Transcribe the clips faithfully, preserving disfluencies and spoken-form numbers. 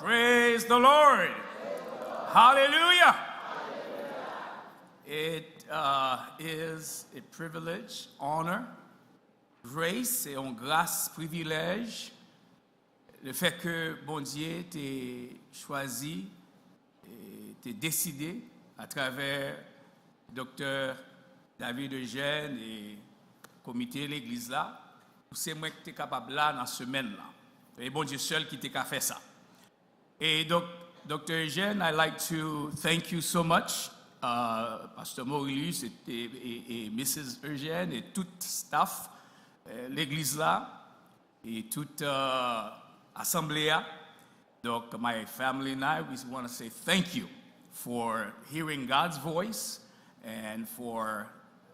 Praise the Lord. Hallelujah. It uh, is a privilege, honor, grace, se yon gras, privilèj, le fè ke Bondye te chwazi, e te deside atravè Doktè David Eugène e komite legliz la, pou se mwen ki te kapab la nan semèn lan. E Bondye sèl ki te ka fè sa. E donk, Doktè Eugène, I like to thank you so much, uh, Pastor Maurice e, e, e, e Missus Eugène e tout staff eh, legliz la e tout uh, asanble a. Donk, my family and I, we want to say thank you for hearing God's voice and for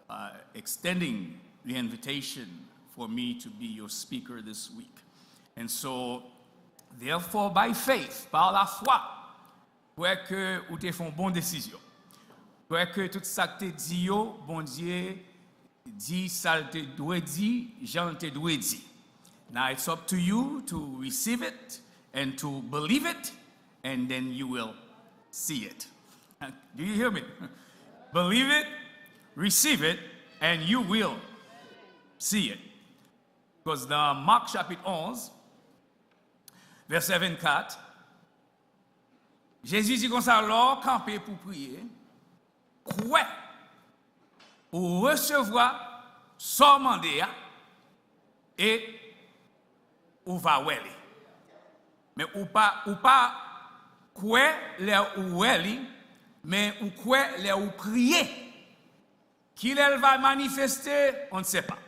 uh, extending the invitation for me to be your speaker this week. And so, therefore, by faith, par la foi, kwè ke ou te fè yon bon desizyon. Kwè ke tout sa k te di yo, Bondye di sa l te dwe di, jan l te dwe di. Now it's up to you to receive it and to believe it, and then you will see it. Do you hear me? Believe it, receive it, and you will see it. Because nan Mark chapit onz, vèsè vennkat, Jezi di konsa, lè w kanpe pou priye, kwè ou resevwa sa w mande a, e ou va wè li. Men ou pa, ou pa kwè lè ou wè li, men ou kwè lè ou priye. Kilè l va manifeste, on ne sait pas.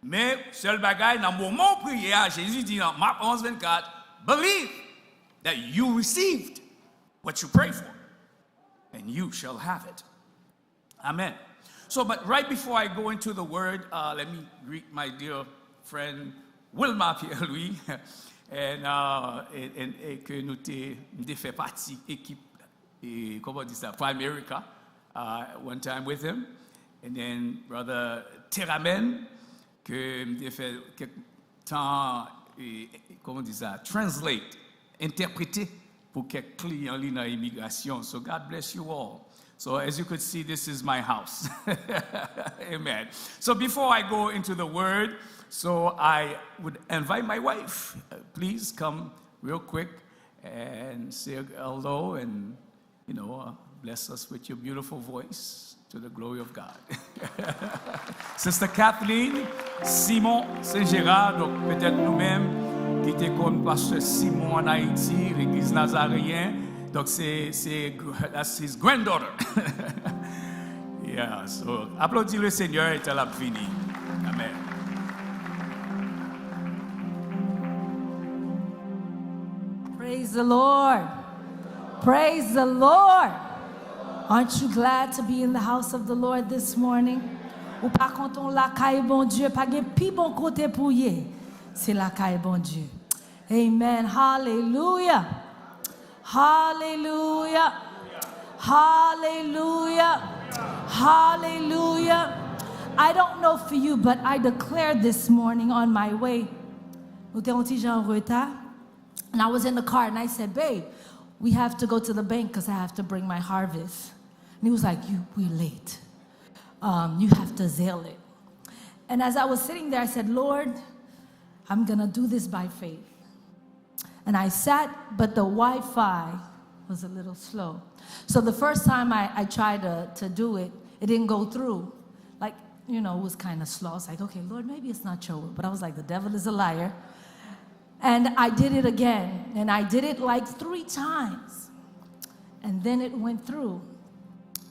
Men sèl bagay, nan moman w priye a, Jezi di nan Mak onz vennkat, believe that you received what you pray for, and you shall have it. Amen. So, but right before I go into the word, uh, let me greet my dear friend Wilma Pierre-Louis, and, uh, and, and, and ke nou te, m te fè pati ekip e, kòman di sa, Primerica, uh, one time with him. And then Brother Teramen, ke m te fè kèk tan, e, kòman di sa, translate, entèprete pou kèk kliyan li nan imigrasyon. So God bless you all. So as you could see, this is my house. Amen. So before I go into the word, so I would invite my wife. Uh, please come real quick and say hello and you know, uh, bless us with your beautiful voice to the glory of God. Sister Kathleen Simon Saint Gerard, donk petèt nou menm ki te konn Pastè Simon an Ayiti, legliz Nazareyen, donk se, se, that's his granddaughter. Yeah, so, aplodi le Seigneur etan l ap vini. Amen. Praise the Lord. Praise the Lord. Aren't you glad to be in the house of the Lord this morning? Ou pa kontan w lakay Bondye, pa gen pi bon kote pou w ye. Se lakay Bondye. Amen. Hallelujah. Hallelujah. Hallelujah. Hallelujah. I don't know for you, but I declared this morning on my way. Nou te yon ti jan an reta. And I was in the car and I said, "Babe, we have to go to the bank 'cause I have to bring my harvest." And he was like, "You, we're late. Um, you have to Zelle it." And as I was sitting there, I said, "Lord, I'm gonna do this by faith." And I sat, but the Wi-Fi was a little slow. So the first time I, I tried to, to do it, it didn't go through. Like, you know, it was kind of slow. I was like, "Okay, Lord, maybe it's not your will." But I was like, "The devil is a liar." And I did it again. And I did it like three times. And then it went through.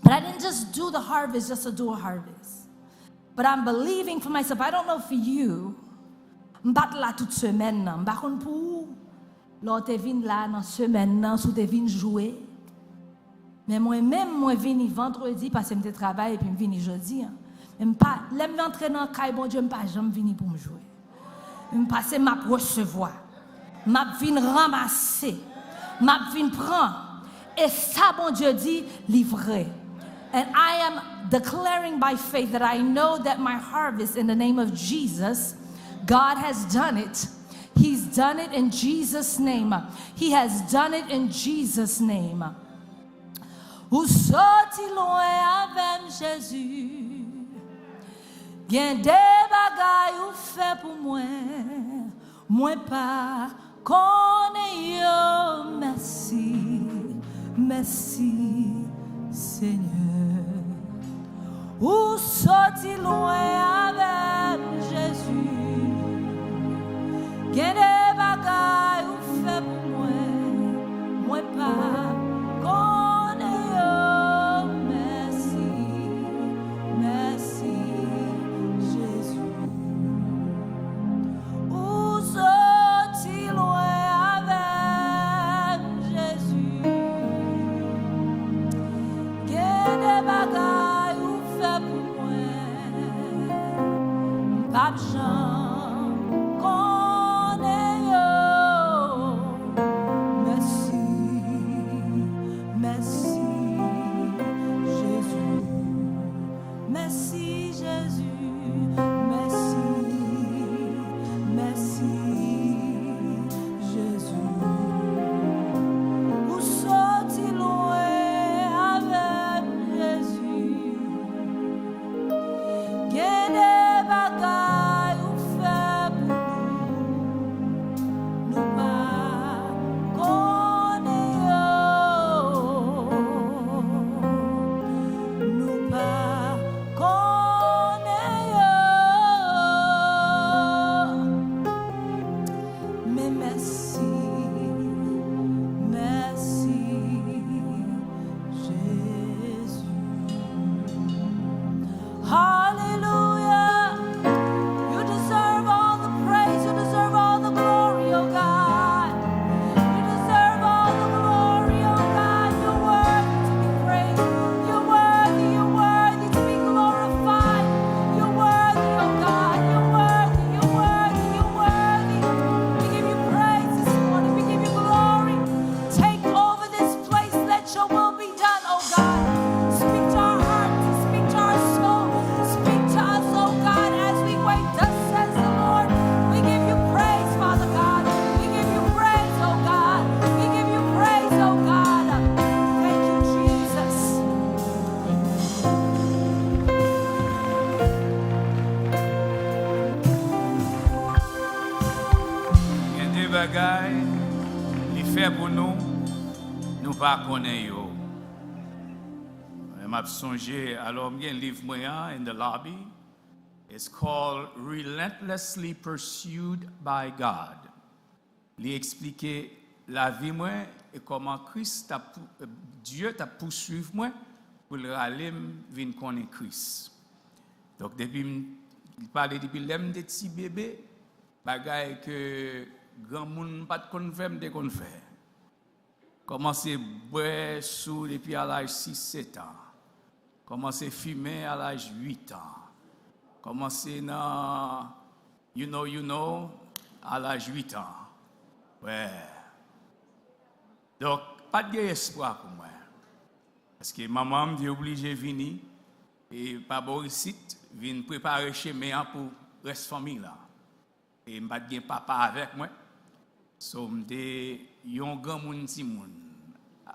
But I didn't just do the harvest just to do a harvest. But I'm believing for myself. I don't know for you. M pa t la tout semèn nan. M pa konn pou ou. Lè w te vin la nan semèn nan, si w te vin jwe. Men mwen menm, mwen vini vandredi, paske m te travay epi m vini jodi a. Men m pa, lè m antre nan kay Bondye, m pa janm vini pou m jwe. M pase, m ap resevwa. M ap vin ranmase. M ap vin pran. E sa Bondye di, li vre. And I am declaring by faith that I know that my harvest, in the name of Jesus, God has done it. He's done it in Jesus' name. He has done it in Jesus' name. Ou soti lwen avè m, Jezi. Gen de bagay ou fè pou mwen, mwen pa konnen yo. Mèsi, mèsi, Senyè. Ou soti lwen avè m, Jezi. Gen de bagay ou fè pou mwen, mwen pa konnen yo. Mèsi, mèsi, Jezi. Ou soti lwen avè m, Jezi. Gen de bagay ou fè pou mwen, m p ap janm konnen yo. Mèsi, mèsi, Jezi. Mèsi, Jezi. Mèsi, mèsi, Jezi. Ou soti lwen avè m, Jezi. Gen de bagay ou fè pou nou, nou pa konnen yo. Nou pa konnen yo. Men mèsi, mèsi, Jezi. Hallelujah. You deserve all the praise. You deserve all the glory, oh God. You deserve all the glory, oh God. You're worthy to be praised. You're worthy, you're worthy to be glorified. You're worthy, oh God. You're worthy, you're worthy, you're worthy. We give you praise this morning. We give you glory. Take over this place. Let your will be done, oh God. Speak to our hearts, speak to our soul, speak to us, oh God, as we wait. Thus says the Lord. We give you praise, Father God. We give you praise, oh God. We give you praise, oh God. Thank you, Jesus. Gen de bagay li fè pou nou, nou pa konnen yo. M ap sonje, alò, m gen liv mwen an in the lobby. It's called Relentlessly Pursued by God. Li eksplike lavi mwen e kòman Kris t ap pou-, Dye t ap pousuiv mwen pou l rale m vin konnen Kris. Donk, depi m, li pale depi lè m te ti bebe, bagay ke granmoun m pa t konn fè, m te konn fè. Kòmanse bwè sou depi a laj sis, sèt an. Kòmanse fimen a laj uit an. Kòmanse nan you know, you know, a laj uit an. Wè. Donk, pa t gen espwa pou mwen. Paske manman m te oblije vini, e pa bò isit, vin prepare chemen an pou rès fanmi la. E m pa t gen papa avèk mwen. So, m te yon granmoun timoun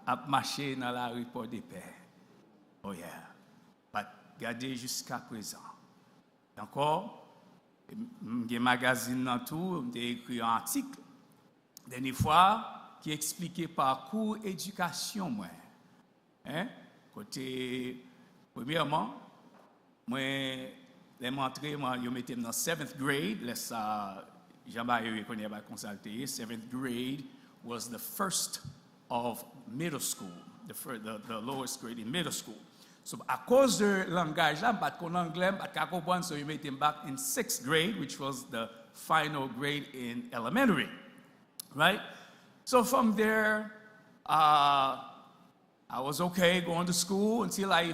ap mache nan lari Pòdepè. Oh yeah. But gade jiska prezan. Ankò, m gen magazin nan tou, m te ekri yon atik dènye fwa ki eksplike pakou edikasyon mwen. Hein? Kote, premyèman, mwen, lè m antre, mwen, yo mete m nan seventh grade, lè sa, jan bagay yo ye kounye a, pa konsa l te ye. Seventh grade was the first of middle school, the, fir- the, the lowest grade in middle school. So, akoz de langaj la, m pa t konn anglè, m pa t ka konprann, so yo mete m back in sixth grade, which was the final grade in elementary. Right? So from there, uh, I was okay going to school until I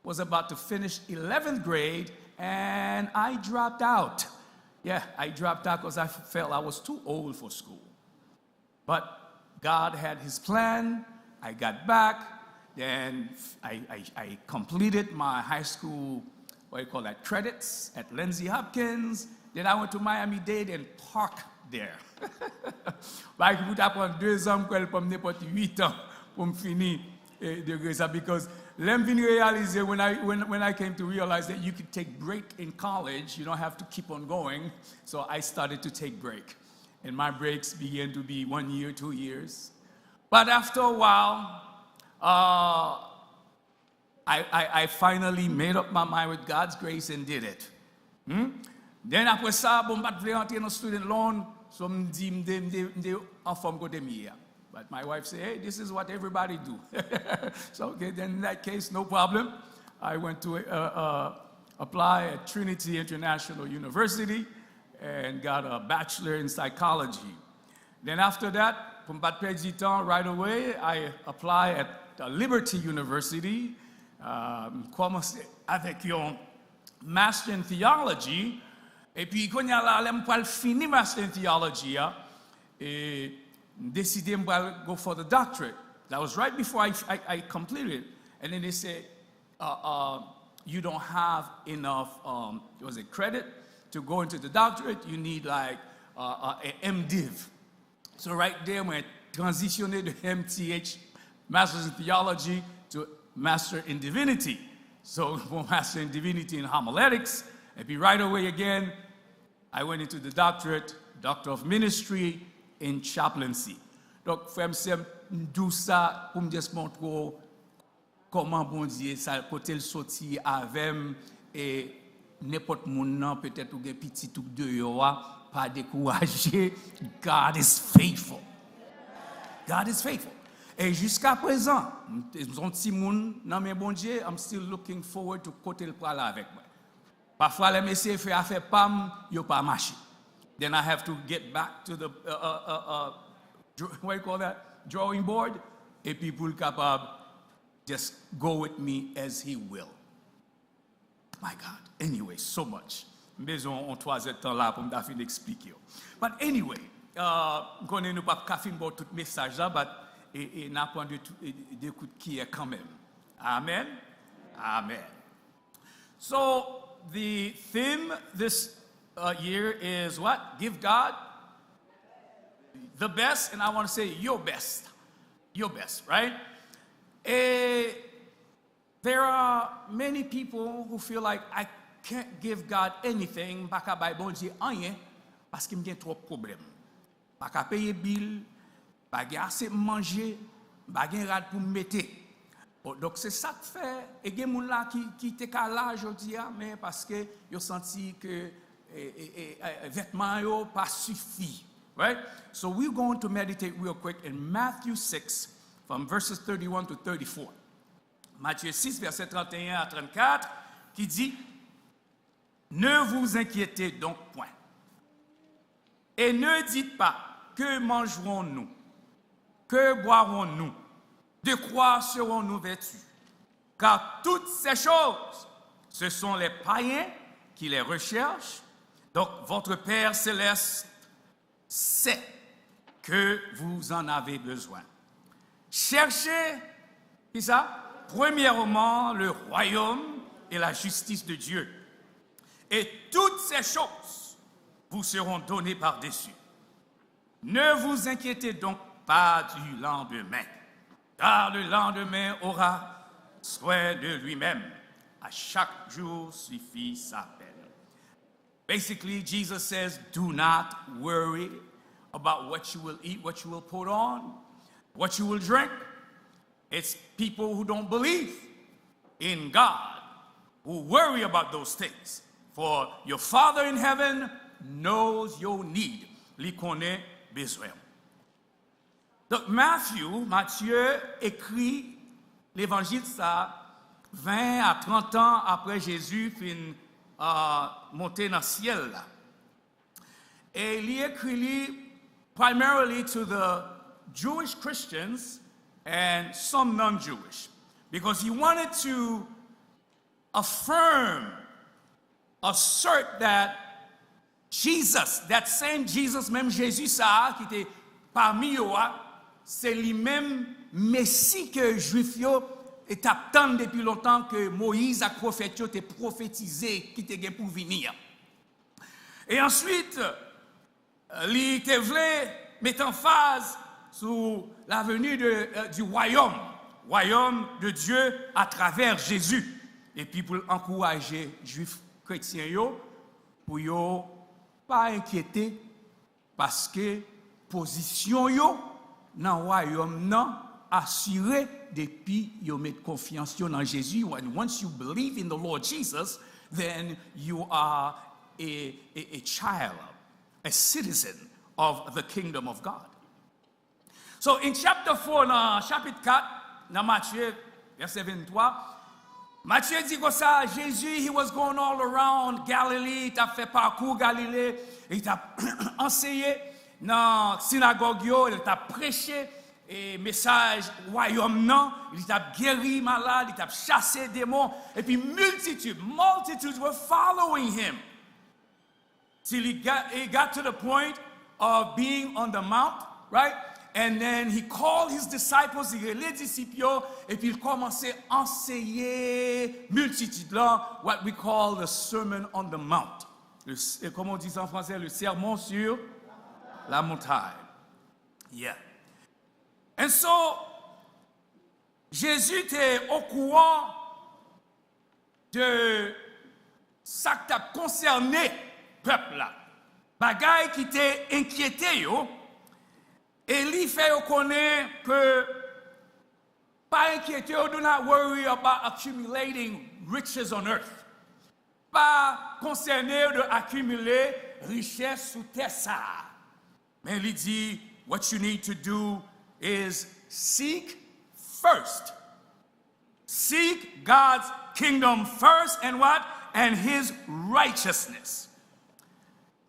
was about to finish eleventh grade and I dropped out. Yeah, I dropped out because I felt I was too old for school. But God had His plan. I got back. Then I, I, I completed my high school, what you call that, credits at Lindsey Hopkins. Then I went to Miami Dade and parked there. Bagay ki pou ta pran de zan, m kwè l pran m nenpòt uit an pou m fini eh, degre sa. Because lè m vin reyalize, when I, when, when I came to realize that you could take break in college, you don't have to keep on going. So I started to take break. And my breaks began to be one year, two years. But after a while, uh, I, I, I finally made up my mind with God's grace and did it. Hmm? Then apre sa, bon, m pa t vle antre nan student loan, so m di, m te, m te, m te anfòm kote m ye a. But my wife said, hey, this is what everybody do. So, okay, then in that case, no problem. I went to uh, uh, apply at Trinity International University and got a bachelor in psychology. Then after that, pou m pa t pèdi tan, right away, I apply at uh, Liberty University. Uh, m kòmanse avèk yon Master in Theology. Epi kounye a la, lè m pral fini Master in Theology a, e, m deside m pral go for the doctorate. That was right before I, I, I completed. And then they said, uh, uh, you don't have enough, um, was it credit to go into the doctorate? You need like uh, uh, a MDiv. So right there, mwen transisyone de MTh, Master's in Theology, to Master in Divinity. So, bon, Master in Divinity in Homiletics. Epi right away again, I went into the doctorate, Doctor of Ministry in Chaplaincy. Donk, frè m, sè m, m di w sa pou m just montre w kòman Bondye, sa, kote l soti avè m, e nenpòt moun nan, petèt ou gen pitit ou deyò a, pa dekouraje. God is faithful. God is faithful. E jiska prezan, m se yon timoun nan men Bondye, I'm still looking forward to kote l pral avèk mwen. Pafwa, lè m eseye fè afè pa m, yo pa mache. Then I have to get back to the, uh, uh, uh, uh, dr- what you call that? Drawing board. Epi pou l kapab just go with me as he will. My God. Anyway, so much. M bezwen yon twa zè tan la pou m ta fin eksplike yo. But anyway, uh, m konnen nou p ap ka fin ba w tout mesaj la, but e, e, n a pran de, tou- e, de kout kiyè kanmenm. Amen. Amen. So the theme this uh, year is what? Give God the best, and I want to say your best. Your best, right? E, there are many people who feel like I can't give God anything, m pa ka bay Bondye anyen paske m gen twòp pwoblèm. M pa ka peye bil, m pa gen ase pou m manje, m pa gen rad pou m mete. Bon, donk se sa k fè, e gen moun la ki, ki te ka la jodi a, men paske yo santi ke e, e, e, e, vètman yo pa sifi. Right? So we're going to meditate real quick in Matthew six, from verses thirty-one to thirty-four. Matthieu six, verset trente et un à trente-quatre, qui dit, ne vous inquiétez donc point. Et ne dites pas, que mangerons-nous? Que boirons-nous? De quoi serons-nous vêtus? Car toutes ces choses, ce sont les païens qui les recherchent. Donc, votre Père céleste sait que vous en avez besoin. Cherchez, qui ça? Premièrement, le royaume et la justice de Dieu. Et toutes ces choses vous seront données par-dessus. Ne vous inquiétez donc pas du lendemain, car le lendemain aura soin de lui-même. À chaque jour suffit sa peine. Basically, Jesus says, do not worry about what you will eat, what you will put on, what you will drink. It's people who don't believe in God who worry about those things. For your Father in heaven knows your need. Li konnen bezwen w. Donk, Matthew, Matthieu ekri levanjil sa ven a trant an apre Jezi fin uh, monte nan syèl la. E li ekri li primarily to the Jewish Christians and some non-Jewish, because he wanted to affirm, assert that Jesus, that same Jesus, menm Jezi sa a ki te pami yo a, se li menm Mesi ke Jwif yo t ap tann depi lontan, ke Moyiz ak pwofèt yo te pwofetize ki te gen pou vini an. E answit, Li te vle met anfaz sou la venue de, euh, du royaume, royaume de Dieu à travers Jésus. Epi pou l ankouraje Jwif kretyen yo, pou yo pa enkyete, paske pozisyon yo nan wayòm nan asire depi yo met konfyans yo nan Jezi. When once you believe in the Lord Jesus, then you are a, a, a child, a citizen of the kingdom of God. So in chapter four, nan chapit kat, nan Matye, vèsè venntwa, Matye di konsa, Jezi, he was going all around Galilee, li t ap fè pakou Galile, li t ap anseye nan sinagòg yo, li t ap preche e mesaj wayòm nan, li t ap geri malad, li t ap chase demon, epi miltitid, multitudes were following him. Till he got, he got to the point of being on the mount, right? And then he called his disciples, li rele disip yo, epi l kòmanse anseye miltitid lan, what we call the Sermon on the Mount. Le, eh, comment on dit ça en français? Le sermon sur la montagne. Yeah. And so, Jezi te okouran de sa k t ap konsène pèp la, bagay ki te enkyete yo, e li fè yo konnen ke pa enkyete yo, do not worry about accumulating riches on earth. Pa konsène yo de akimile richès sou tè sa a. Men li di, what you need to do is seek first. Seek God's kingdom first and what? And his righteousness.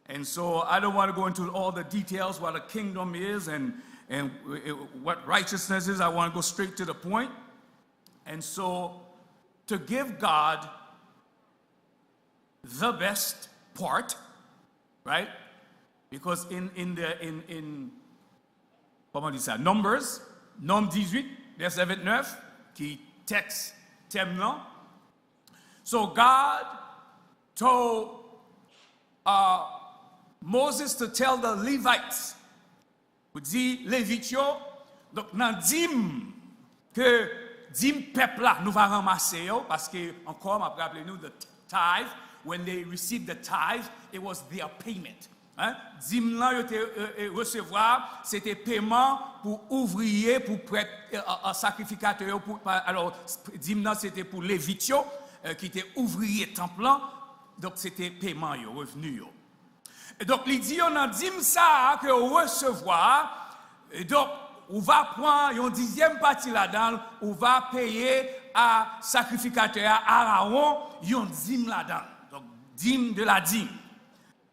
And so I don't want to go into all the details what a kingdom is and, and what righteousness is. I want to go straight to the point. And so to give God the best part, right? Because in, in the, in, in, kòman di sa? Numbers, Nonm dizuit, vèsè venntnèf, ki tèks tèm nan. So God told, uh, Moses to tell the Levites, pou di Levit yo, donk nan dim ke dim pèp la, nou va ranmase yo, paske ankò, m ap raple nou, the tithe, when they received the tithe, it was their payment. Hein? Dim nan yo te, e, e, resevwa, se te peman pou ouvriye, pou prèt, e, e, e, sakrifikatè yo, pou, pa, alò, dim nan se te pou Levit yo, e, ki te ouvriye tanp lan, donk se te peman yo, revni yo. E donk, li di yo nan dim sa a ke w resevwa a, e donk, ou va pran yon dizyèm pati ladan l, ou va peye a sakrifikatè a, Arawon, yon dim ladan l. Donk, dim de la dim.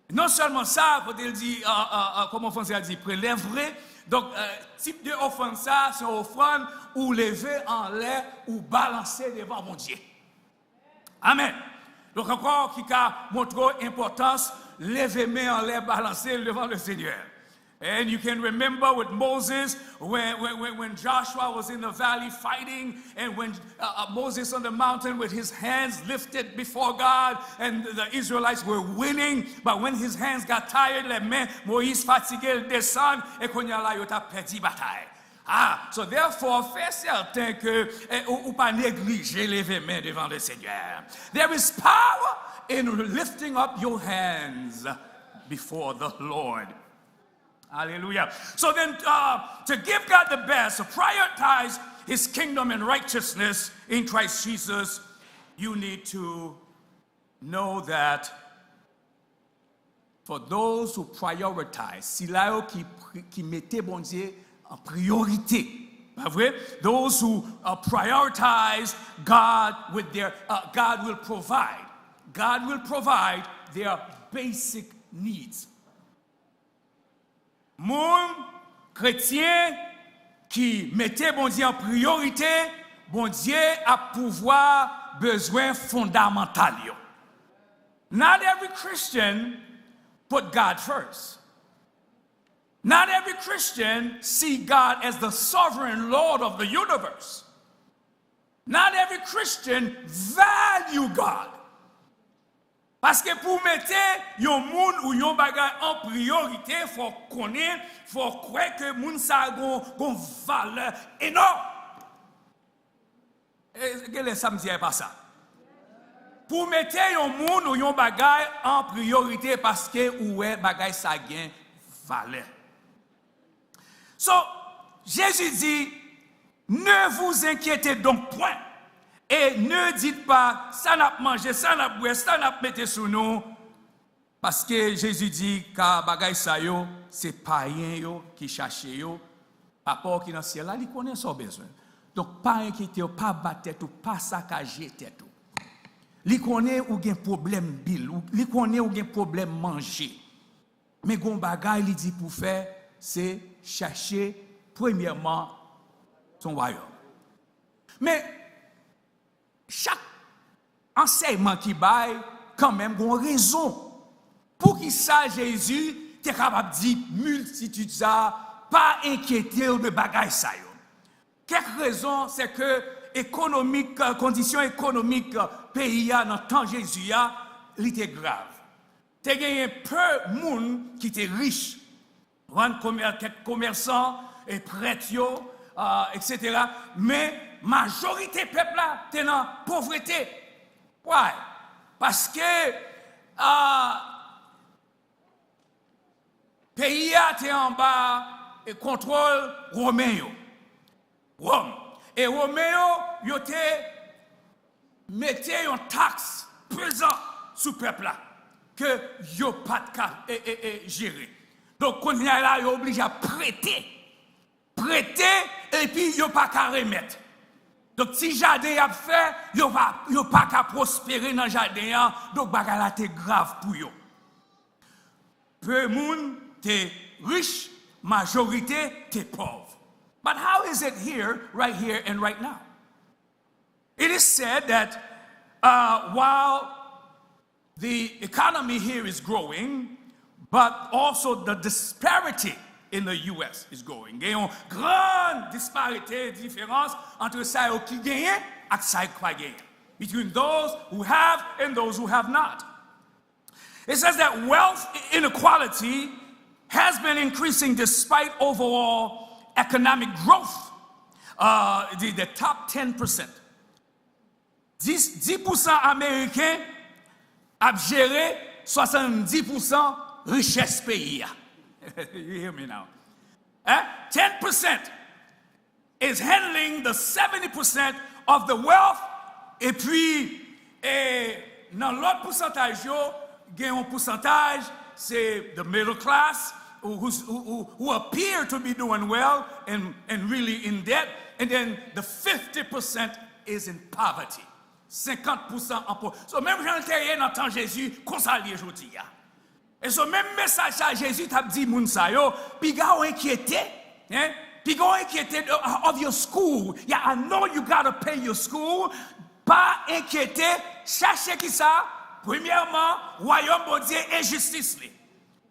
Non sèlman sa, kote l di, euh, euh, euh, kòman franse a di, prelèvre. Donk, euh, tip de ofrann sa, se yon ofrann ou leve anlè, ou balanse devan Bondye. Amen. Donk ankò, ki ka montre w enpòtans leve men anlè, balanse l devan le Seigneur. And you can remember with Moses, when, when, when, when Joshua was in the valley fighting, and when, uh, uh, Moses on the mountain with his hands lifted before God, and the Israelites were winning, but when his hands got tired, lè men Moyiz fatige, l desann, e kounye a la, yo t ap pèdi batay. Ah, so therefore, fè sèten ke, eh, ou, ou pa neglije leve men devan le Seigneur. There is power in lifting up your hands before the Lord. Hallelujah. So then, uh, to give God the best, to prioritize his kingdom and righteousness in Christ Jesus, you need to know that for those who prioritize, sila yo ki, pri- ki mete Bondye an priyorite, pa vre? Those who, uh, prioritize God with their, uh, God will provide. God will provide their basic needs. Moun kretyen ki mete Bondye an priyorite, Bondye ap pouvwa bezwen fondamantal yo. Not every Christian put God first. Not every Christian see God as the sovereign Lord of the universe. Not every Christian value God. Paske pou w mete yon moun ou yon bagay an priyorite, fò w konnen, fò w kwè ke moun sa a gon, gon valè enòm. E, genlè sa m di a e pa sa. Pou w mete yon moun ou yon bagay an priyorite paske ou wè bagay sa gen valè. So, Jésus dit, ne vous inquiétez donc point, et ne dites pas, sa n ap manje, sa n ap bwè, sa n ap mete sou nou. Paske Jezi di, ka bagay sa yo, se payen yo ki chache yo. Papa w ki nan syèl la, li konnen sa w bezwen. Donk, pa enkyete w, pa bat tèt ou, pa sakaje tèt ou. Li konnen ou gen pwoblèm bil, ou- li konnen ou gen pwoblèm manje. Men gon bagay li di pou fè, se chache premyèman son wayòm. Men chak ansèyman ki bay, kanmenm gon rezon. Poukisa Jezi te kapab di miltitid sa a, pa enkyete w de bagay sa yo? Kèk rezon, se ke ekonomik, kondisyon ekonomik peyi a nan tan Jezi a, li te grav. Te genyen pe moun ki te rich, rann komè- kèk komèsan, e prèt yo, ah, etsetera. Men majorite pèp la te nan povrete. Why? Paske, ah, peyi a te anba, e, kontwòl Women yo. Wòm. E Women yo, yo te mete yon taks pezan sou pèp la ke yo pa t ka, e, e, e, jere. Donk, kounye a la, yo oblije ap prete. Prete, epi yo pa ka remèt. Donk, ti jaden y ap fè, yo pa, yo pa ka pwospere nan jaden an. Donk, bagay la te grav pou yo. Pe moun te rich, majorite te pòv. But how is it here, right here and right now? It is said that, uh, while the economy here is growing, but also the disparity in the U S is growing. Gen yon gran disparite, diferans ant sa yo ki genyen ak sa yo ki pa genyen. Between those who have and those who have not. It says that wealth inequality has been increasing despite overall economic growth. Uh, the, the top ten percent. Dis, dis pousan Ameriken ap jere swasanndis pousan richès peyi a. You hear me now? Eh? Ten percent is handling the seventy percent of the wealth. Epi, e, nan lòt pousantaj yo, gen yon pousantaj, se the middle class, who, who's- who, who, who appear to be doing well and, and really in debt. And then the fifty percent is in poverty. Senkant pousan an po. So, menm jan l te ye nan tan Jezi, konsa l ye jodi a. E so, menm mesaj sa Jezi t ap di moun sa yo, piga w enkyete, hein? Piga w enkyete of your school. Yeah, I know you gotta pay your school. Pa enkyete, chache ki sa? Premyèman, wayòm Bondye e jistis li.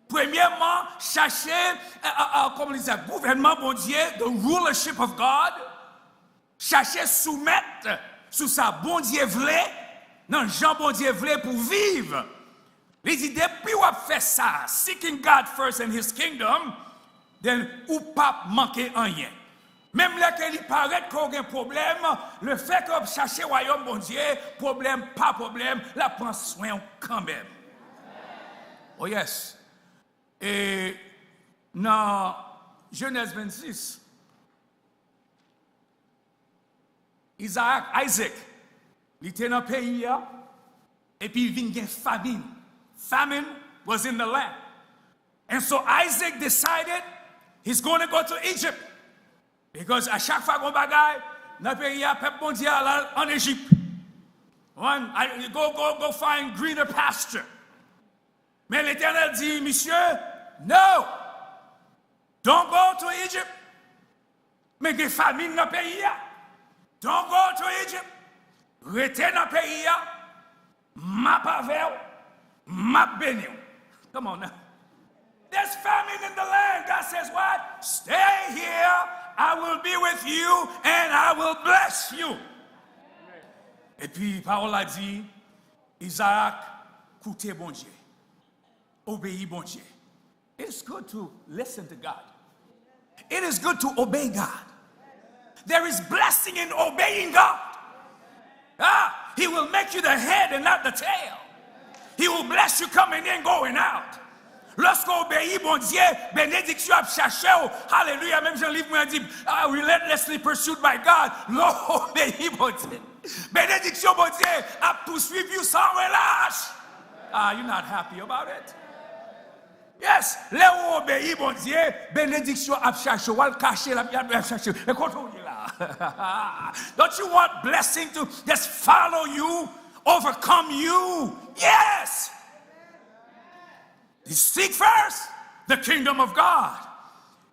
Premyèman, chache, euh, euh, euh, kòman li di sa? Gouvènman Bondye, the rulership of God. Chache soumèt sou sa Bondye vle, nan jan Bondye vle pou viv. Li di, depi w ap fè sa, seeking God first and his kingdom, then ou p ap manke anyen. Menm lè ke li parèt ke w gen pwoblèm, le fè ke w ap chache wayòm Bondye, pwoblèm pa pwoblèm, l ap pran swen w kanmenm. Oh yes. E nan Jenèz vennsis, Isaac, Isaac, li te nan peyi a, epi vin gen famin. Famine was in the land. And so Isaac decided he's going to go to Egypt. Because a chak fwa gon bagay nan peyi a, pèp Bondye a al an Ejip. One, I, go, go, go find greener pasture. Men Letènèl di, misye, no, don't go to Egypt. Men gen famin nan peyi a. Don't go to Egypt. Rete nan peyi a. M ap avè w. M ap beni w. Come on now. There's famine in the land. God says what? Stay here. I will be with you and I will bless you. Epi pawòl la di, Izarak Koute Bondye. Obeyi Bondye. It is good to listen to God. It is good to obey God. There is blessing in obeying God. Ah, he will make you the head and not the tail. He will bless you coming in, going out. Lòske w obeyi Bondye, benediksyon ap chache w. Alelouya, menm jan liv mwen di, ah, relentlessly pursued by God. Lè w obeyi Bondye, benediksyon Bondye ap pouswiv ou san relach. Ah, you not happy about it? Yes, lè w obeyi Bondye, benediksyon ap chache w, al kache l, ap, ap chache w. E kote w ye la? Don't you want blessing to just follow you, overcome you? Yes! Seek first the kingdom of God.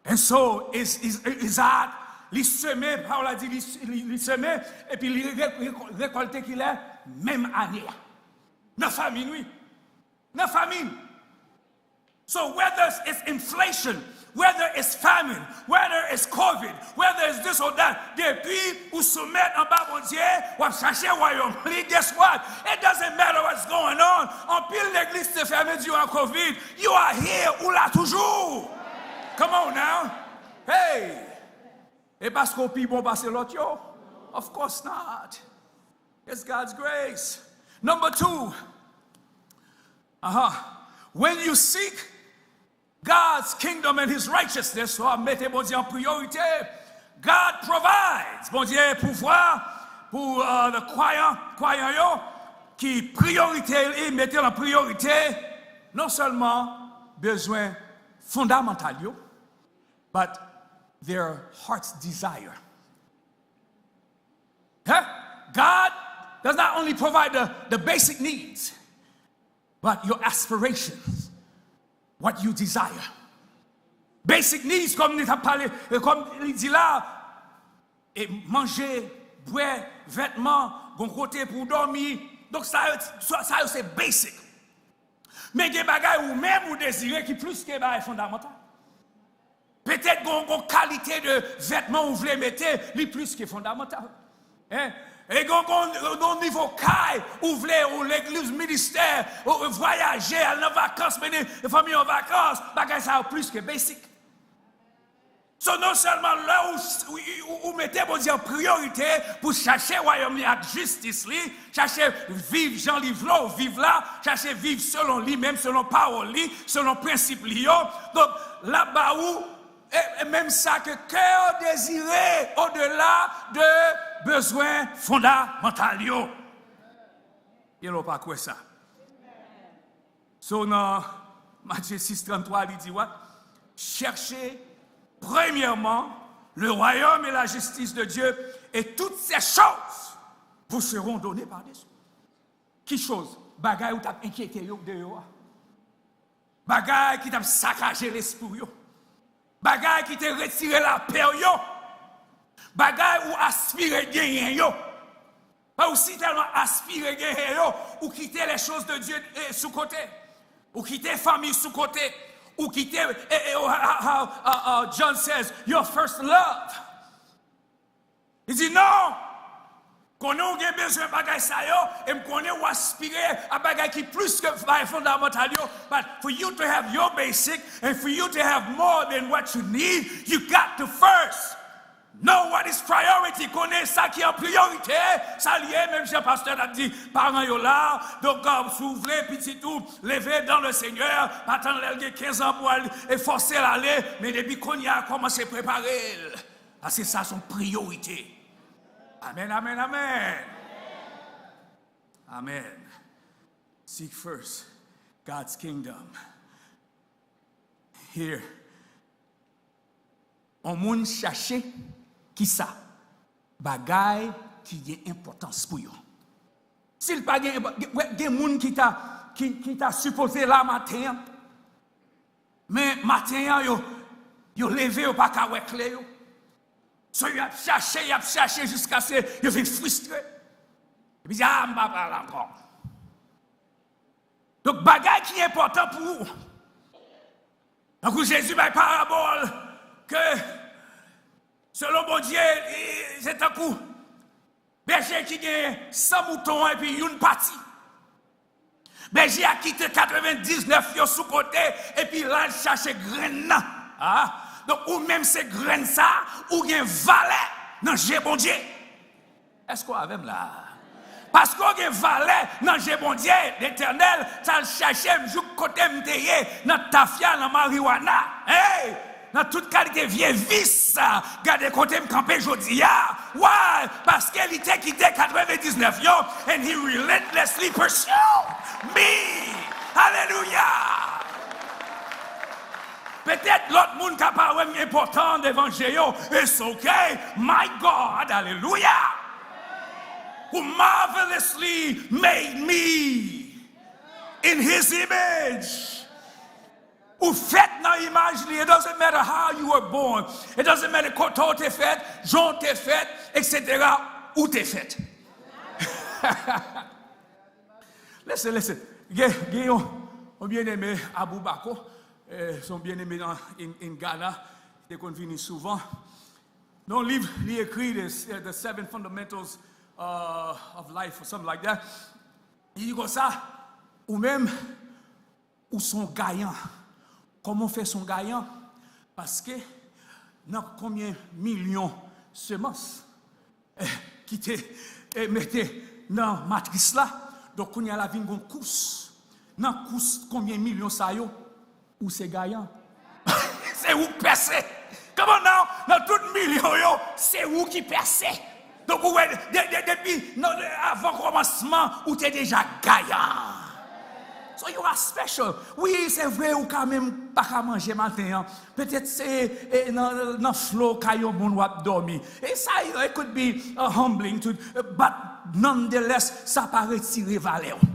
And so, is, is, Izaak, li seme, pawòl la di, li, li, li seme, epi li re-, re-, rekòlte kilè? Menm ane a. Nan famin, wi. Nan famin. So whether it's inflation, whether it's famine, whether it's covid, whether it's this or that, depi ou soumèt anba Bondye, w ap chache wayòm li, guess what? It doesn't matter what's going on. Anpil legliz te fèmen diran covid. You are here, ou la toujou. Come on now. Hey! E paske w pi bon pase lòt yo? Of course not. It's God's grace. Number two, aha, when you seek God's kingdom and his righteousness, so a mete Bondye an priyorite, God provides. Bondye pouvwa pou, uh, the kwayan, kwayan yo, ki priyorite, li mete l an priyorite, non sèlman bezwen fondamantal yo, but their heart's desire. Huh? God does not only provide the, the basic needs, but your aspirations, what you desire. Basic needs, kòm li t ap pale, e kòm li di la, e manje, bwè, vètman, gon kote pou w dòmi. Donk, sa yo, sa, sa yo se basic. Men gen bagay ou menm ou dezire ki plis ke bagay fondamantal. Petèt gon, gon kalite de vètman ou vle mete, li plis ke fondamantal. Hein? E gon, gon, gon nivo kay ou vle, ou legliz, ministè, ou, ou vwayaje, al nan vakans, mennen fanmi an vakans, bagay sa yo plis ke basic. So, non sèlman lè ou, ou, ou, ou mete Bondye an priyorite pou chache wayòm li ak jistis li, chache viv jan li vle w viv la, chache viv selon li menm, selon pawòl li, selon prensip li yo. Donk, l ap ba ou, e, e menm sa ke kè w dezire odela de bezwen fondamantal yo. Gen lè w pa kwè sa. So, nan Matye sis tranntrwa, li di, what? Cherchez premièrement le royaume et la justice de Dieu, et toutes ces choses vous seront données par-dessus. Ki choz? Bagay ou t ap enkyete yo de yo a. Bagay ki t ap sakaje lespri w yo. Bagay ki te retire lapè w yo. Bagay ou aspire genyen yo. Ou si tèlman aspire genyen yo, ou kite les choses de Dieu, eh, sou kote. Ou kite fanmi sou kote. Ou kite, eh, eh, oh, how, how, uh, uh, John says, your first love. Li di, non! Konnen w gen bezwen bagay sa yo, e m konnen w aspire a bagay ki plis ke bagay fondamantal yo. But for you to have your basic, and for you to have more than what you need, you got to first know what is priority. Konnen sa ki an priyorite, sa l ye, menm jan pastè t ap di paran yo la. Donk, uh, si w vle pitit ou leve dans le Seigneur, pa tann lè l gen kenz an pou al e fòse l ale, men depi kounye a, kòmanse prepare l. Paske sa se yon priyorite. Amen, amen, amen. Amen. Seek first God's kingdom. Here. On moun chache ki sa? Bagay ki gen enpòtans pou yo. Si l pa gen, gen, gen moun ki ta, ki, ki ta sipoze la maten an, men maten an, yo, yo leve, yo pa ka wè kle yo. So, y ap chache, y ap chache jiskaske yo vin fristre. Epi di, a, m pa pral ankò. Donk, bagay ki enpòtan pou ou. Tankou Jezi bay parabòl ke, selon Bondye, se tankou bèje ki gen san mouton epi youn pati. Bèje a kite katrevendiznèf yo sou kote, epi l al chache grenn nan. Ah, donk, ou menm se grenn sa, ou gen valè nan je Bondye. Èske w avè m la? Paske w gen valè nan je Bondye, Letènèl t al chache m jouk kote m te ye, nan tafya, nan mariwana. Hey! Nan tout kalite vye vis, gade kote m kanpe jodi a. Why? Paske li te kite katrevendiznèf yo, and he relentlessly pursued me. Alelouya! Petèt lòt moun ka pa wè m enpòtan devan je yo. It's okay. My God, alelouya! Who marvelously made me in his image. Ou fèt nan imaj li. It doesn't matter how you were born. It doesn't matter kote w te fèt, jan w te fèt, et cetera. Ou te fèt. Listen, listen. Gen, gen yon, yon byeneme Abu Bako, eh, se yon byeneme nan in, in Ghana, te konn vini souvan. Nan yon liv li ekri, the, the Seven Fundamentals, uh, of Life or something like that. Li di konsa, ou menm, ou se yon gayan. Kòman w fè se yon gayan? Paske nan konbyen milyon semans, eh, ki te, eh, mete nan matris la, donk kounye a la vin gon kous. Nan kous konbyen milyon sa yo, ou se gayan. Se ou k pèse. Come on now, nan tout milyon yo, se ou ki pèse. Donk, ou wè, de, de, depi nan, avan kòmansman, ou te deja gayan. So you are special. Wi, se vre, ou ka menm pa ka manje maten an. Petèt se, eh, nan, nan flo kay yon moun w ap dòmi. E sa, it could be, uh, humbling to, but nonetheless, sa pa retire valè w.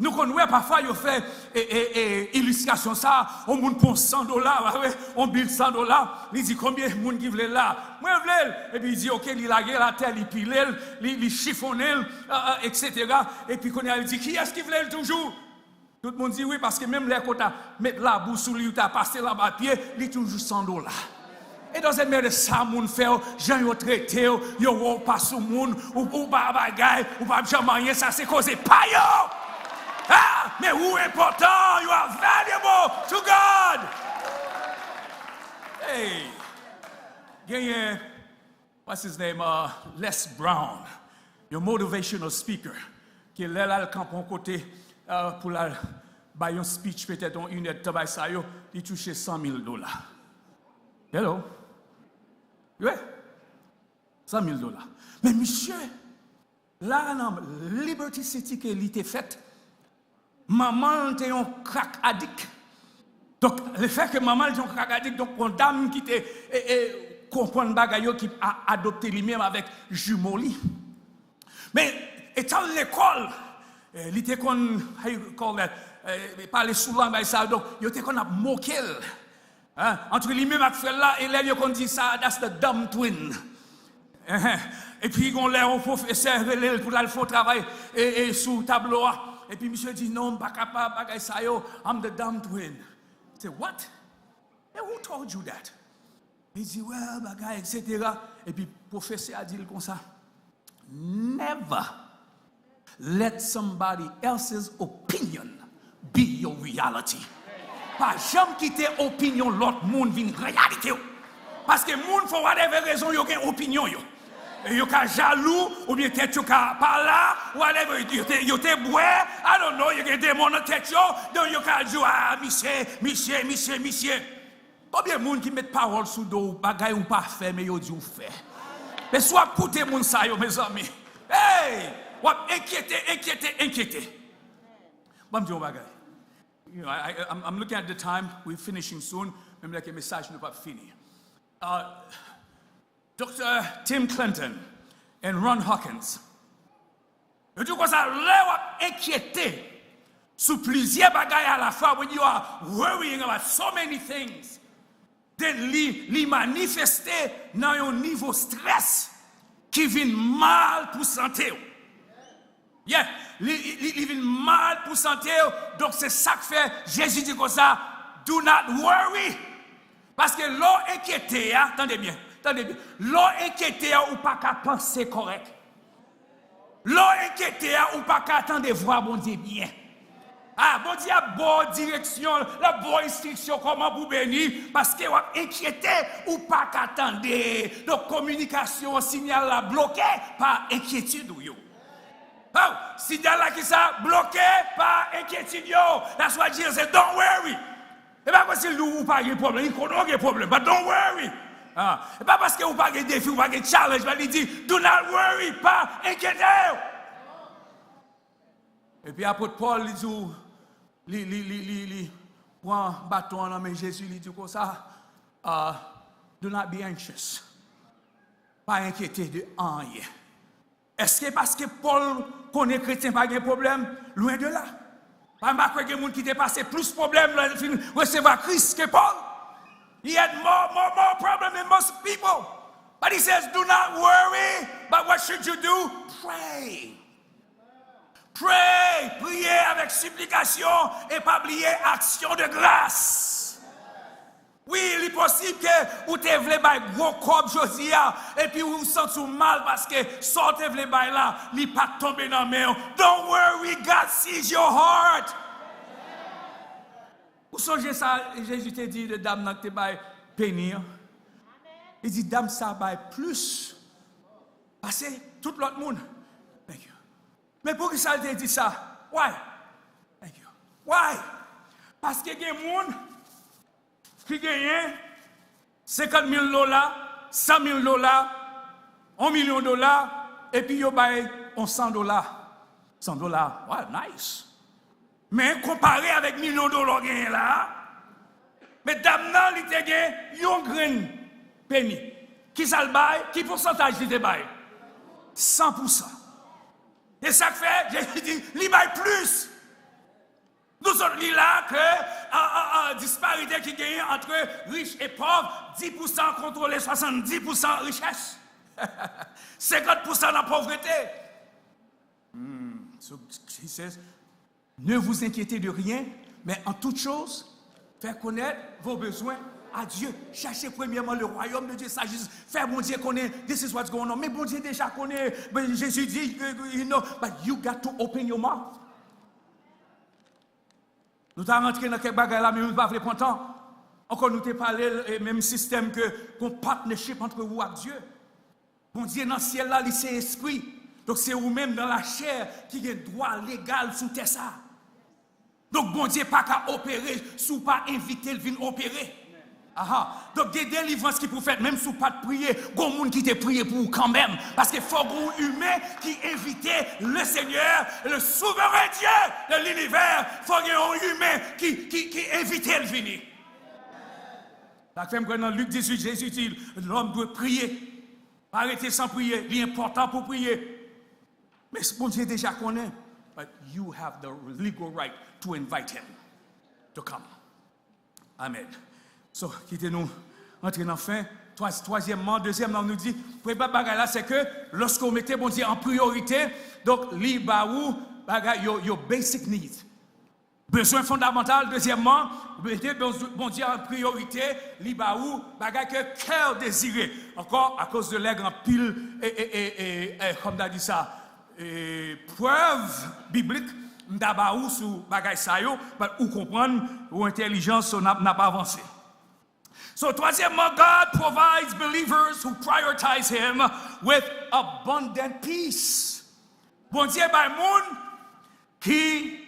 Nou konn wè pafwa yo fè, e, e, e, ilistrasyon sa, yon moun pran san dola, w a wè, yon bil san dola, li di, "Konbyen moun ki vle l la?" "Mwen vle l." Epi li di, "Oke," li lage l atè, li pile l, li, li chifonnen l, a, a, et cetera. Epi kounye a, li di, "Kiyès ki vle l toujou?" Tout moun di wi, paske menm lè ke w ta met labou sou li, ou ta pase l anba pye, li toujou san dola. It doesn't matter sa moun fè w, jan yo trete w, yo wè w pa sou moun, ou, ou pa bagay, ou pa janm anyen, sa se koze pa yo. Ah, men ou enpòtan, you are valuable to God. Hey, genyen, what's his name, uh, Les Brown, yon motivational speaker, ke lè l al kanpe yon kote, uh, pou l al bay yon speech, petèt yon inèdtan bay sa yo, li touche san mil dola. Hello. Wi. San mil dola. Men misye, la nan Liberty City ke li te fèt, manman l te yon crack addict. Donk, lefètke manman l te yon crack addict, donk, yon dam ki te, e, e, konprann bagay yo, ki a, adopte li menm avèk jimo li. Men, etan l lekòl, eh, li te konn, how you call that, eh, pale sou lang bay sa yo, donk, yo te konn ap moke l. Hein? Ant li menm ak frè l la, elèv yo konn di sa, "That's the dumb twin." Epi, gon lè, yon pwofesè rele l pou l al fè yon travay, e, e, sou tablo a. Epi, misye di, "Non, m pa kapab, bagay sa yo, I'm the dumb twin." Say, "What? And who told you that?" Li di, "Well, bagay, et cetera." Epi, pwofesè a di l konsa, "Never let somebody else's opinion be your reality." Pa janm kite opinyon lòt moun vin reyalite w. Paske moun, for whatever rezon, yo gen opinyon yo. E yo ka jalou, oubyen tèt yo ka pa la, whatever, yo te, yo te bwè, I don't know, yo gen demon nan tèt yo, donk yo ka di w, "Ah, misye, misye, misye, misye." Konbyen moun ki met pawòl sou do w, bagay ou pa fè, men yo di w fè? Men si w ap koute moun sa yo, mezanmi, hey, w ap enkyete, enkyete, enkyete. Ban m di w yon bagay. You know, I, I, I'm, I'm looking at the time, we finishing soon, menm lè ke mesaj nou p ap fini. Uh, Doktè Tim Clinton and Ron Huggins, yo di konsa, lè w ap enkyete sou plizyè bagay alafwa, when you are worrying about so many things, then li, li manifeste nan yon nivo strès ki vin mal pou sante w. Yeah, li, li, li vin mal pou sante w. Donk, se sa k fè Jezi di konsa, "Do not worry." Paske lè w enkyete a, tande byen, tande byen. Lè w enkyete a, ou pa ka panse kòrèk. Lè w enkyete a, ou pa ka tande vwa Bondye byen. A, Bondye ap ba w direksyon, l ap ba w enstriksyon kòman pou w beni, paske w ap enkyete, ou pa ka tande. Donk, kominikasyon an, sinyal la bloke pa enkyetid ou yo. Oh, sinyal la ki sa? Bloke pa enkyetid yo. That's why Jesus said, "Don't worry." E pa paske li ou pa gen pwoblèm, li konnen w gen pwoblèm, but don't worry. Ah, e pa paske ou pa gen defi, ou pa gen challenge, but li di, "Do not worry, pa enkyete w." Epi apot Pòl, li di w, li, li, li, li, li pran baton an nan men Jezi, li di konsa, ah, "Do not be anxious." Pa enkyete de anyen. Èske paske Pòl konnen kretyen pa gen pwoblèm? Lwen de la. Pa m pa kwè gen moun ki te pase plis pwoblèm lè l fin resevwa Kris ke Pòl. He had more, more, more problem than most people. But he says, "Do not worry, but what should you do? Pray." Pray, priye avèk siplikasyon e pa bliye aksyon de gras. Wi, li posib ke ou te vle bay gwo kòb jodi a, epi ou santi w mal paske sa w te vle bay la, li pa t tonbe nan men w. Don't worry, God sees your heart. Ou sonje sa Jezi te di de dam nan ki te bay peni an? Li di, "Dam sa bay plis pase tout lòt moun." Thank you. Men poukisa l te di sa? Why? Thank you. Why? Paske gen moun ki genyen senkant mil dola, san mil dola, yon milyon dola, epi yo bay yon san dola. San dola, wow, nice. Men konpare avèk milyon dola w genyen la a, men dam nan, li te gen yon grenn peni. Kisa l bay? Ki pousantaj li te bay? San pousan. E sa k fè, Jezi di, li bay plis. Nou sot li la ke, a, a, a, disparite ki genyen antre rich e pòv, dis pousan kontwole swasanndis pousan richès. Senkant pousan nan povrete. Hmm, so, he says, "Ne vous inquiétez de rien, mais en toute chose, faites connaître vos besoins à Dieu." Cherchez premièrement le royaume de Dieu, sa jis fè Bondye konnen, this is what's going on. Men Bondye deja konnen, men Jezi di, you know, but you got to open your mouth. Nou ta rantre nan kèk bagay la, men nou pa vle pran tan. Ankò, nou te pale, e, menm sistèm ke gon partnership antre ou ak Dye. Bondye nan syèl la, li se espri. Donk, se ou menm nan lachè ki gen dwa legal sou tè sa. Donk, Bondye pa ka opere si w pa envite l vin opere. Aha. Donk, gen delivrans ki pou fèt, menm si w pa t priye, gon moun ki te priye pou ou kanmenm. Paske fò gon imen ki envite le Seigneur, le souverain Dieu de l'univers. Fò gen yon imen ki, ki, ki envite l vini. Sa k fè m kwè nan Lik dizuit, Jezi di, lòm dwe priye. Pa rete san priye. Li enpòtan pou priye. Men Bondye deja konnen. But you have the legal right to invite him to come. Amen. So, kite nou antre nan fen. Twa-, twazyèmman, dezyèmman, nou di, premye bagay la, se ke lòske w mete Bondye an priyorite, donk, li ba ou bagay, your, your basic needs. Bezwen fondamantal, dezyèmman, mete Bon-, Bondye an priyorite, li ba ou bagay ke kè w dezire. Ankò, akoz de lèg anpil, e, e, e, e, e, kòm ta di sa, e, prèv biblik, m ta ba ou sou bagay sa yo, but ou konprann, ou entèlijan, so n ap, n ap avanse. So, twazyèmman, God provides believers who prioritize him with abundant peace. Bondye bay moun ki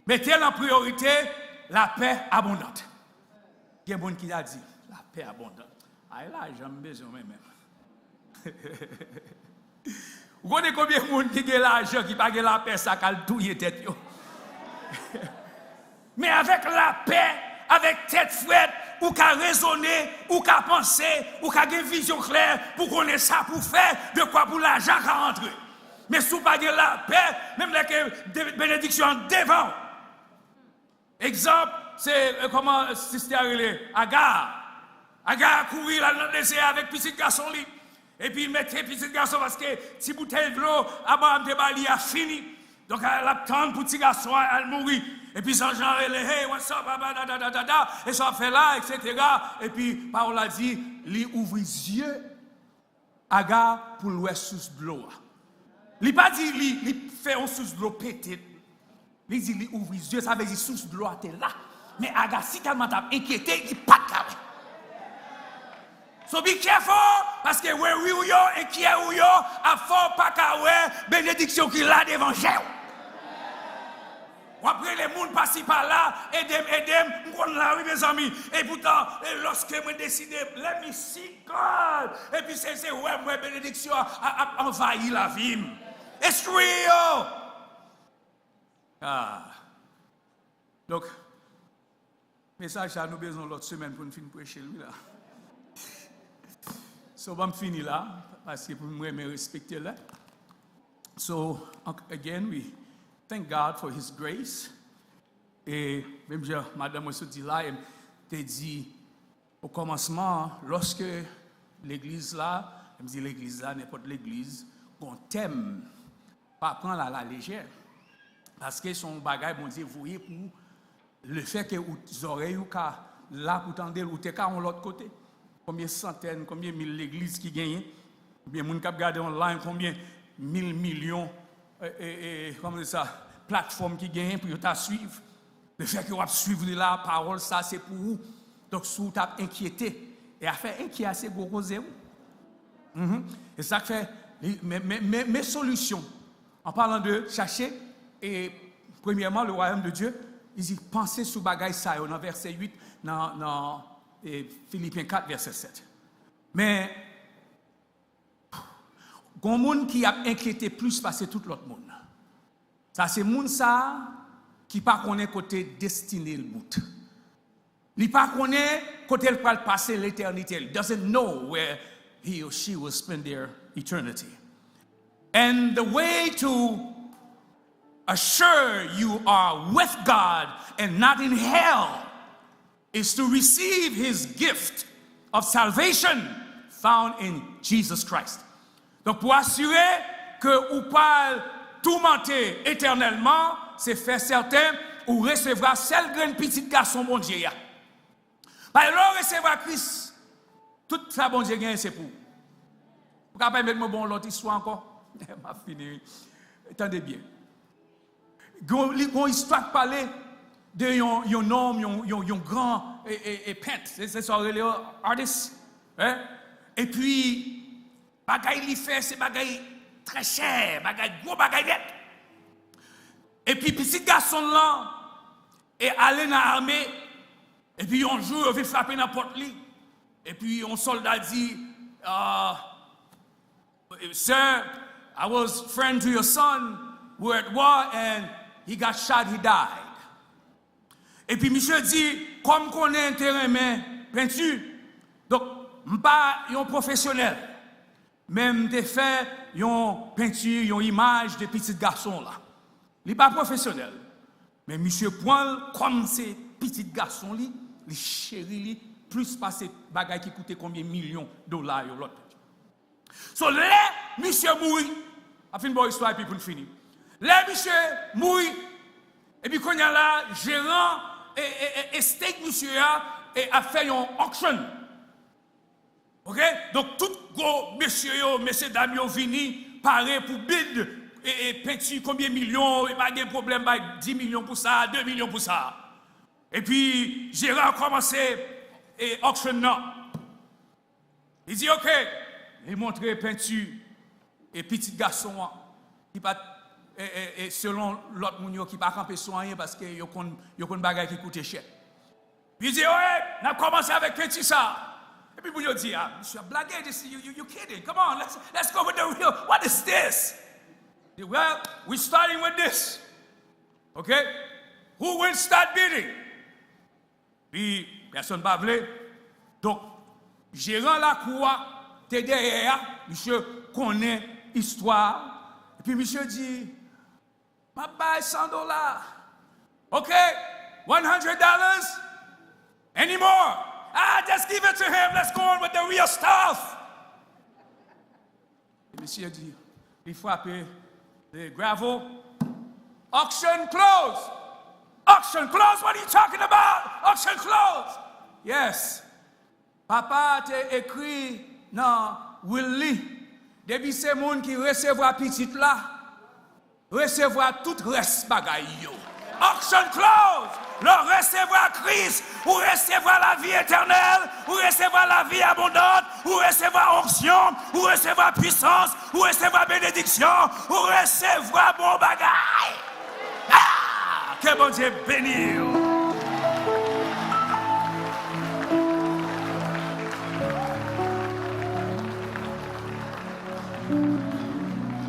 mete l an priyorite lapè abondant. Gen moun ki ta di, lapè abondant. Ay lajan, m bezwen mwen menm. Ou konnen konbyen moun ki gen lajan ki pa gen lapè sa k al touye tèt yo? Men avèk lapè, avèk tèt frèt, ou ka rezone, ou ka panse, ou ka gen vizyon klè pou konnen sa pou fè, de kwa pou lajan ka antre. Men si w pa gen lapè, menm lè ke de-, benediksyon an devan w. Egzanp, se, e, kòman sistè a rele? Aga. Aga kouri l al nan dezè a avèk pitit gason li. Epi l mete pitit gason, paske ti boutèy dlo Abraram te ba li a fini. Donk, a, l ap tann pou ti gason an al mouri. Epi zanj lan rele, "Hey, what's up, papa, da, da, da, da, da, e sa w ap fè la, etsetera." Epi pawòl la di, li ouvri zye Aga pou l wè sous dlo a. Li pa di li, li fè yon sous dlo pete. Li di li ouvri zye, sa vle di sous dlo a te la. Men Agaci tèlman t ap enkyete, li pa t ka wè. So be careful, paske worry ou yo, enkyè ou yo, ap fè w pa ka wè benediksyon ki la devan je w. W ap rele moun pasi pala, ede m, ede m, m konn la wi mezanmi. E poutan, e lòske mwen deside, let me see God. Epi se, se wè m wè benediksyon an ap anvayi lavi m. It's real! Ah. Donk, mesaj sa nou bezwen lòt semèn pou n fin preche l wi la. So, ban m fini la, paske pou mwen, mwen respekte lè. So, again, we thank God for his grace. E menm jan madanm mwen sot di la, e m te di, o kòmansman, lòske legliz la, m di legliz la, nenpòt legliz, gon tèm, pa pran l alalejè. Paske se yon bagay Bondye voye pou ou. Lefètke ou, zòrèy ou ka la pou tande l, ou te ka yon lòt kote. Konbyen santèn, konbyen mil legliz ki genyen? Konbyen moun k ap gade online, konbyen mil milyon, e, e, e, kòman di sa, platfòm ki genyen pou yo ta swiv? Lefètke w ap swiv li la, pawòl sa se pou ou. Donk, si w t ap enkyete, e afè enkyè a se gwo koze wi. Mhm. E sa k fè, li, men, men, men, men solisyon. An palan de chache, e, premyèman, le royaume de Dieu, li di, panse sou bagay sa yo nan vèsè uit, nan, nan, e, Filipyen kat, vèsè sèt. Men, gon moun ki ap enkyete plis pase tout lòt moun. Sa se moun sa a ki pa konnen kote destine l bout. Li pa konnen kote l pral pase letènite l. Doesn't know where he or she will spend their eternity. And the way to assure you are with God and not in hell is to receive his gift of salvation found in Jesus Christ. Donk, pou asire ke ou pral toumante etènèlman, se fè sèten ou resevwa sèl grenn pitit gason Bondye a. Paske lè w resevwa Kris, tout sa Bondye genyen se pou ou. Ou ka pèmèt mwen ba w yon lòt istwa ankò? M ap fini wi. Tande byen. Gon, li gon istwa k pale de yon, yon nonm, yon, yon, yon gran e, e, e pent. Se, se sa w rele yo, artist. Hein? Epi, bagay li fè, se bagay trè chè, bagay gwo, bagay nèt. Epi, pitit gason l lan, e ale nan ame. Epi, yon jou, yo vin frape nan pòt li. Epi, yon sòlda di, ah, Sir, I was friend to your son. We were at war and he got shot, he died. Epi misye di, kòm konnen te renmen penti, donk m pa yon pwofesyonèl, men m te fè yon penti, yon imaj de pitit gason la. Li pa pwofesyonèl, men misye pran l kòm se pitit gason li, li cheri li plis pase bagay ki koute konbyen milyon dola yo lòt. So, lè misye mouri, ap fin ba w istwa epi pou n fini. Lè misye mouri, epi kounye a la, jeran e, e, e, estate misye a e, ap fè yon auction. Ok? Donk, tout gwo mesye yo, mesye dam yo vini, pare pou bid e, e penti konbyen milyon, e pa gen pwoblèm, bay dis milyon pou sa, de milyon pou sa. Epi, jeran kòmanse e, auction nan. Li di, ok. Li montre penti e pitit gason an, ki pa t, e, e, e, selon lòt moun yo, ki pa kanpe sou anyen, paske yo konn, yo konn bagay ki koute chè. Li di, oye, n ap kòmanse avèk penti sa. Epi moun yo di, ah, misye ap blage, this, you, you, you kidding, come on, let's, let's go with the real, what is this? Di, well, we starting with this. Ok? Who will start bidding? Pi pèsonn pa vle. Donk, jeran lakou a te dèyè a, misye konnen istwa a. Epi misye di, m ap bay san dola. Ok, one hundred dollars? Any more? Ah, just give it to him. Let's go on with the real stuff. E misye di, li frape le gravel. Auction close! Auction close! What are you talking about? Auction close! Yes. Papa a te ekri nan will li, depi se moun ki resevwa pitit la, Resevwa tout rès bagay yo. Auction close! Lè w resevwa Kris, ou resevwa lavi etènèl, ou resevwa lavi abondan, ou resevwa onksyon, ou resevwa pwisans, ou resevwa benediksyon, ou resevwa bon bagay. Ah! Ke Bondye beni w.